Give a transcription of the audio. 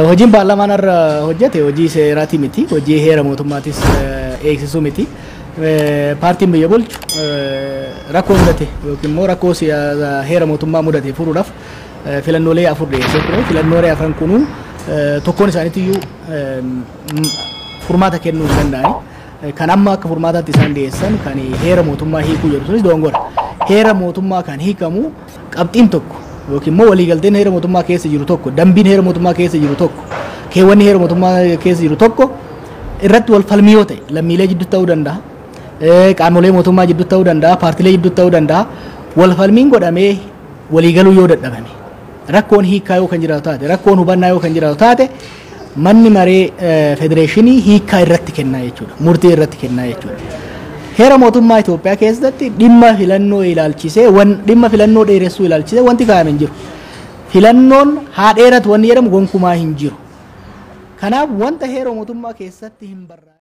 Hojiin paarlaamaan irra hojjete hojii seeraatii miti, hojii heera mootummaatis eegsisuu miti. Paartiin biyya bulchu rakkoo mudate yookiin immoo rakkoo heera mootummaa mudate furuudhaaf filannoolee afur dhiyeessee ture. Filannoolee afran kunuu tokkoon isaaniitiyyuu furmaata kennuu hin danda'ani. Kan amma akka furmaataatti isaan dhiyeessan kan heera mootummaa hiikuu jedhu sunis dogongora. Heera mootummaa kan hiikamu qabxiin tokko yookiin immoo waliigalteen heera mootummaa keessa jiru tokko, dambiin heera mootummaa keessa jiru tokko, keewwanni heera mootummaa keessa jiru tokko irratti wal falmii yoo ta'e, lammiilee jidduutti ta'uu danda'a, qaamolee mootummaa jidduutti ta'uu danda'a, paartiilee jidduutti ta'uu danda'a. Wal falmiin godhamee waliigaluu yoo dadhabame, rakkoon hiikaa yoo kan jiraatu taate, rakkoon hubannaa yoo kan jiraatu taate, manni maree federeeshinii hiikaa irratti kennaa jechuudha. Murtii irratti kennaa jechuudha. Heera mootummaa Itoophiyaa keessatti dhimma filannoo ilaalchisee, dhimma filannoo dheeressuu ilaalchisee wanti kaa'ame hin jiru. Filannoon haa dheeratu wanni jedhamu gonkumaa hin jiru. Kanaaf wanta heera mootummaa keessatti hin barraa'in.